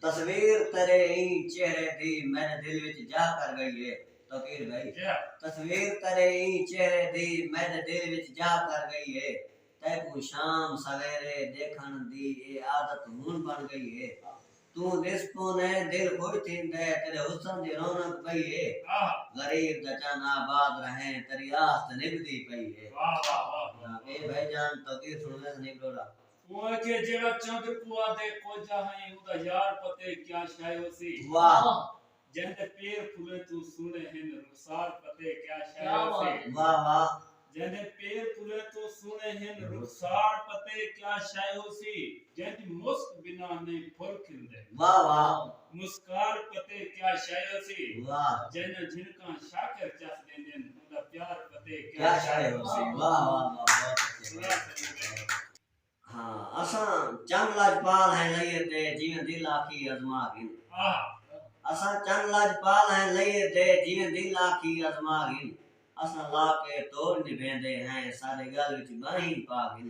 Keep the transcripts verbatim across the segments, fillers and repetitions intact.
تصویر تیرے ایں چہرے دی میݙے دل وچ جاہ کر ڳئی ہے۔ توقیر بھائی، تصویر تیرے ایں چہرے دی میݙے دل وچ جاہ کر ڳئی ہے۔ تیکوں شام سویرے ݙیکھݨ دی اے عادت ہݨ بݨ ڳئی ہے۔ توں ݙس پوندیں دل خوش تھیندے، تیݙے حسن دی رونق ٻئی ہے۔ غریب دا چن آباد رہیں، تیݙی آس تے نبھدی پئی ہے۔ اے بھائی جان، توقیر سݨوے سنیپ ݙوہڑا۔ اوں آکھیا جیڑھا چندر کوں آہدے کوجا ہئیں، اوندا یار پتے کیا شئے ہوسی۔ واہ۔ جیندے پیر پھلیں توں سوہݨے ہن، رخسار پتے کیا شئے ہوسی۔ واہ واہ۔ جیندے پیر پھلیں توں سوہݨے ہن، رخسار پتے کیا شئے ہوسی۔ جینج مسک بنا نئیں پھل کھلدے۔ واہ واہ۔ مسکار پتے کیا شئے ہوسی۔ واہ۔ جینجھاں جھنکاں شاکر چس ݙیندن، اوندا پیار پتے کیا شئے ہوسی۔ واہ واہ واہ، بہت اچھے۔ ہاں، اساں چن لجپال ہیں لئیے تے، جیویں دل آکھی ازما گھن۔ اساں چن لجپال ہیں لئیے تے، جیویں دل آکھی ازما گھن۔ اساں لا کے توڑ نبھیندے ہیں، ساݙے ڳل وچ ٻاہیں پا گھن۔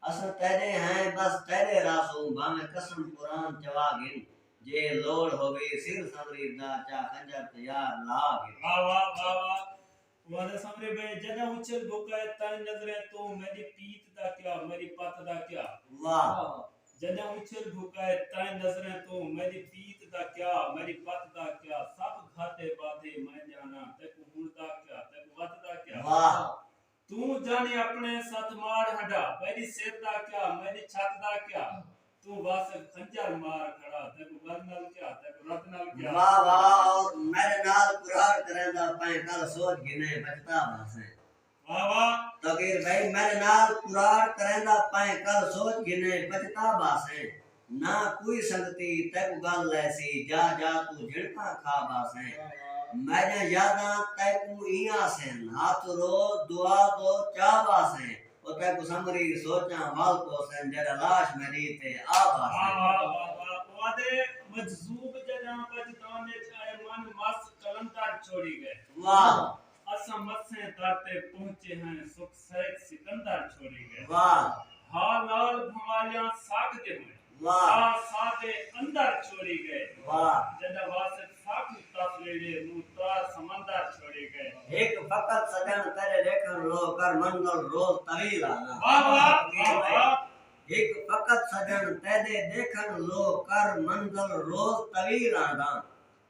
اساں تیݙے ہیں، بس تیݙے رہسوں، بھانویں قسم قرآن چوا گھن۔ جے لوڑ ہووی سر سمری دا، چا خنجر تے یار لا گھن۔ واہ واہ، واہ واہ۔ وعدہ سمرے بھائی، جݙاں اچھل بھکائے تائیں نظریں توں، میݙی پیت دا کیا، میݙی پت دا کیا؟ واہ۔ جݙاں اچھل بھکائے تائیں نظریں توں، میݙی پیت دا کیا، میݙی پت دا کیا؟ سب گھاٹے ٻادھے میں ڄاݨاں، تیکوں ہݨدا کیا، تیکوں ودھدا کیا؟ واہ۔ توں ڄاݨیں اپݨے ست ماڑ ہنڈا، میݙی سر دا کیا، میݙی چھت دا کیا؟ توں واصف خنجر مار کھڑا، تیکوں ول نال کیا، تیکوں رت نال کیا؟ واہ واہ، اور میݙے نال کراڑ کریندا پئیں، کل سوچ گھنیں بچدا بھاسیں۔ واہ واہ۔ توقیر بھائی، میݙے نال کراڑ کریندا پئیں، کل سوچ گھنیں بچدا بھاسیں۔ نہ کوئی سنگتی تیکوں ڳل لیسی، جا جا توں جھڑکاں کھا بھاسیں۔ میݙیاں یاداں تیکوں ایں آسن، ہتھ روز دعا دو چا بھاسیں۔ او تیکوں سمری سوچاں ول پوسن، جݙاں لاش میݙی تے آ بھاسن۔ واہ، واہ، واہ، واہ۔ او آہدے مجذوب جݙاں بچدان اچ آئے، من مس قلندر چھوڑی ڳئے۔ واہ۔ اساں مسیں در تے پہنچے ہیں، سکھ سید سکندر چھوڑی ڳئے۔ واہ۔ ہا لال بھنوالیاں ساکھدے ہوئے۔ واہ۔ ساہ ساہ دے اندر چھوڑی ڳئے۔ واہ۔ جݙاں واصف ساکوں تس ݙیوے، موں تار سمندر چھوڑی ڳئے۔ ہک فقط سڄݨ تیݙے ݙیکھݨ لو کر منزل روز طویل آہداں۔ واہ واہ، واہ واہ۔ ہک فقط سڄݨ تیݙے ݙیکھݨ لو کر منزل روز طویل آہداں۔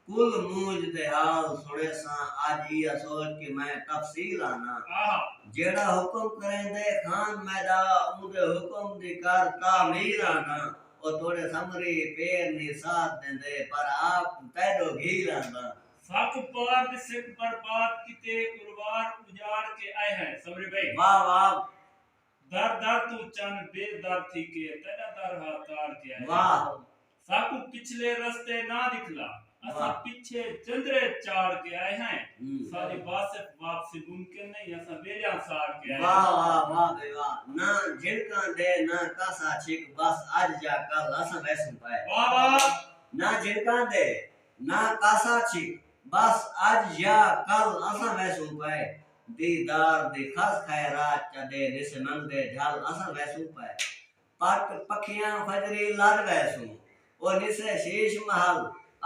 کل مونجھ دے حال سݨیساں، اڄ ایہا سوچ کے میں تفصیل آہداں۔ آہا۔ جیڑھا حکم کریندے خان میݙا، اوندے حکم دی کر تعمیل آہداں۔ او توڑے سمری پیر نی ساتھ ݙیندے، پر آپ تیݙو گھیل آہداں۔ ساکوں پار دے سکھ برباد کیتے، اروار اجاڑ کے آئے ہیں، سمری بھائی۔ واہ واہ۔ در در توں چن بے در تھی کے، تیݙا در ہا تاڑ کے آئے ہیں۔ واہ۔ ساکوں پچھلے رستے نہ ݙکھلا، اساں واہ۔ پچھے جندرے چاڑ کے آئے ہیں۔ ہوں۔ ساݙی واصف واپسی ممکن نہیں، اساں ٻیلیاں ساڑ کے آئے ہیں۔ واہ واہ، واہ بھئی واہ۔ نہ جھڑکاں ݙے، نہ کاسا چھک، بس اڄ یا کل اساں ویسوں پئے۔ واہ واہ۔ نہ جھڑکاں ݙے، نہ کاسا چھک، بس اڄ یا کل اساں ویسوں پئے۔ دیدار دی خاص خیرات چا ݙے، نسے منگدے جھل اساں ویسوں پئے۔ پٹ پکھیاں فجری لݙ ویسوں، او نسے شیش محل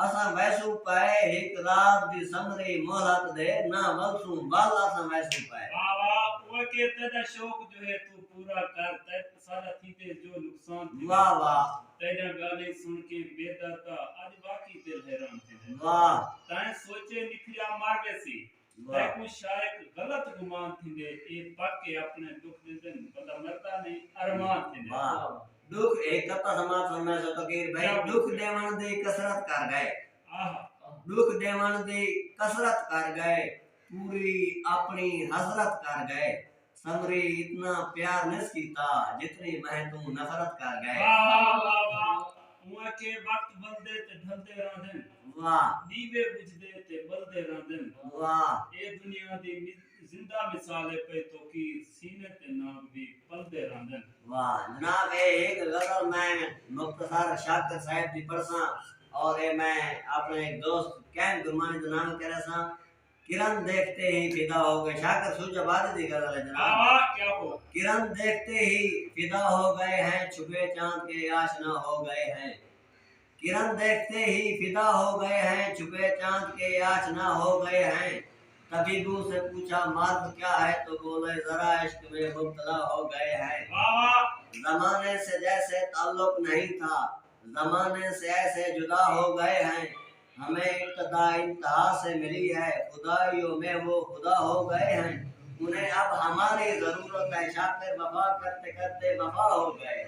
اساں ویسوں پئے۔ ہک رات دی سمری مہلت ݙے، نہ ولسوں ول اساں ویسوں پئے۔ واہ واہ، او کے تیݙا شوق جو ہے تو پورا کر، تے ساݙا تھیندے جو نقصان تھیندے۔ واہ واہ۔ تیݙیاں ڳالھیں سݨ کے بے دردا، اڄ واقعی دل حیران تھیندے۔ واہ۔ تیں سوچے نکھریا مر ویسی۔ واہ۔ تیکوں شاید غلط گمان تھیندے، اے پک کے اپݨے ݙکھ ݙیندن، بندہ مردا نہیں، ارمان تھیندے۔ واہ۔ ݙکھ، ہک قطعہ سماعت فرمائے سو فقیر بھائی، کیا بات ہے۔ ݙکھ ݙیوݨ دی کثرت کر ڳئے۔ آہا۔ ݙکھ ݙیوݨ دی کثرت کر ڳئے، پوری اپݨی حسرت کر ڳئے۔ سمری اتنا پیار نس کیتا، جتنی میں توں نفرت کر ڳئے۔ واہ، واہ، واہ۔ اوں آکھے وقت ولدے تے ڈھلدے رہندن۔ واہ۔ ݙیوے ٻجھدے تے ٻلدے رہندن۔ واہ۔ اے دنیا دی م-، زندہ مثال ہے پئے توقیر، سینے تے نانگ وی پلدے رہندن۔ واہ۔ جناب، اے ہک غزل میں مختصر شاکر صاحب دی پڑھساں، اور اے میں اپݨے ہک دوست کیم گرمانی دا نام کریساں۔ کرن دیکھتے ہی فدا ہو گئے۔ شاکر سوجھ آبادی دی غزل ہے جناب۔ واہ واہ، کیا بات۔ کرن دیکھتے ہی فدا ہو گئے ہیں، چھپے چاند کے آشنا ہو گئے ہیں۔ کرن دیکھتے ہی فدا ہو گئے ہیں، چھپے چاند کے آشنا ہو گئے ہیں۔ طبیبوں سے پوچھا مرض کیا ہے تو بولے ذرا عشق میں مبتلا ہو گئے ہیں۔ زمانے سے جیسے تعلق نہیں تھا، زمانے سے ایسے جدا ہو گئے ہیں۔ ہمیں ابتدا انتہا سے ملی ہے، خدائیوں میں وہ خدا ہو گئے ہیں۔ انہیں اب ہماری ضرورت ہے، شاکر وفا کرتے کرتے وفا ہو گئے۔